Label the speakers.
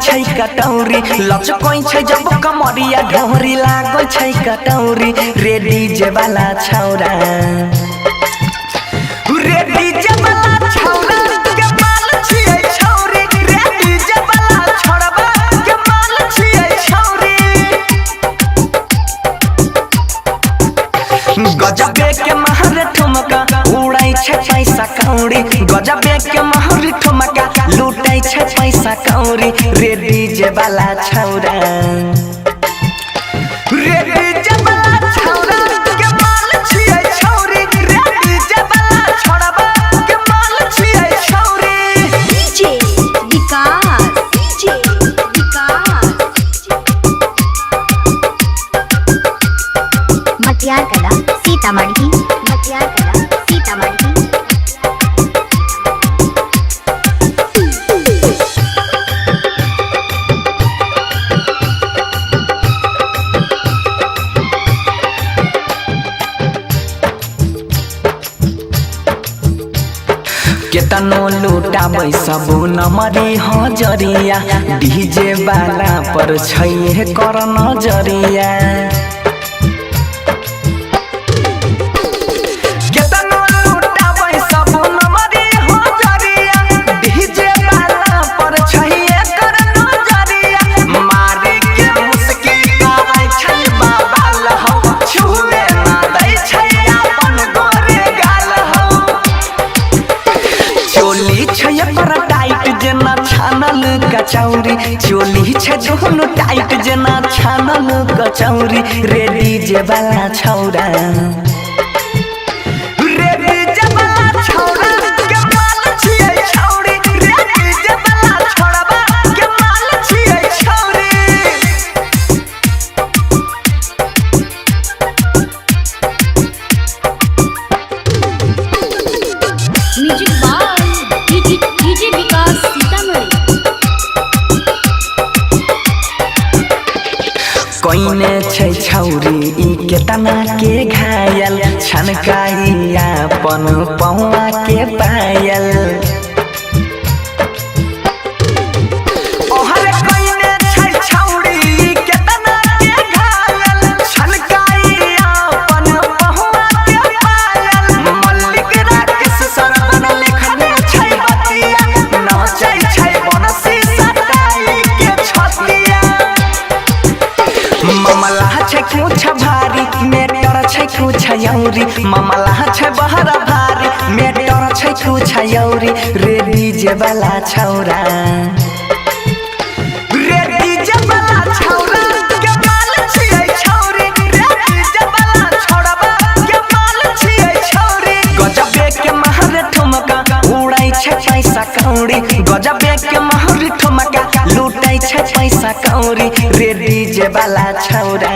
Speaker 1: छै कटौरी लचकै छै जब कमरिया ढोरी लागै छै कटौरी रे डीजे वाला छौरा रे डीजे वाला छौरा के माल छियै छौरी रे डीजे वाला छौरबा के माल छियै छौरी। गजबे के महर ठुमका उड़ै छै पैसा कौड़ी गजबे के महर ठुमका लूटै छै पैसा कौड़ी रे डीजे वाला छौरा रे डीजे वाला छौरा के माल छियै छौरी रे डीजे वाला छौरबा के माल छियै छौरी।
Speaker 2: डीजे विकास डीजे विकास मटियार कला सीतामढ़ी मटियार कला सीतामढ़ी।
Speaker 1: केतनो लूटाबै सब नमरी हजरिया डीजे वाला पर छैहे कर नजरिया केतनो लूटाबै सब नमरी हजरिया डीजे वाला पर छैहे कर नजरिया मारे के मुस्की करै छै बाबा लहौ छुए ना दै छै अपन गोरे गाल हौ। चोली छै पर टाइट जेना छानल कचौरी चोली छै दुनू टाइट जेना छानल कचौरी रे डीजे वाला छौरा रे डीजे वाला छौरा के माल छियै छौरी रे डीजे वाला छौरबा के माल छियै छौरी।
Speaker 2: Music by DJ Vikas Sitamarhi.
Speaker 1: कोइने छै छौरी ई केतना के घायल छनकाई अपन पौआ के पायल ओहर कोइने छै छौरी ई केतना के घायल छनकाई अपन पौआ के पायल मल्लिक राकेश सरवन लिखने छै बतिया नाचै छै बनसी सटाई के छतिया। मामला छै कुछ भारी मेटर छै कुछ यौरी मामला छै बहरा भारी मेटर छै कुछ यौरी रे डीजे वाला छौरा रे डीजे वाला छौरा के माल छियै छौरी रे डीजे वाला छौरबा के माल छियै छौरी। गजबे के महर ठुमका उड़ै छै पैसा कौड़ी गजबे के महर ठुमका लूटै छै पैसा कौड़ी रे डीजे वाला छौरा।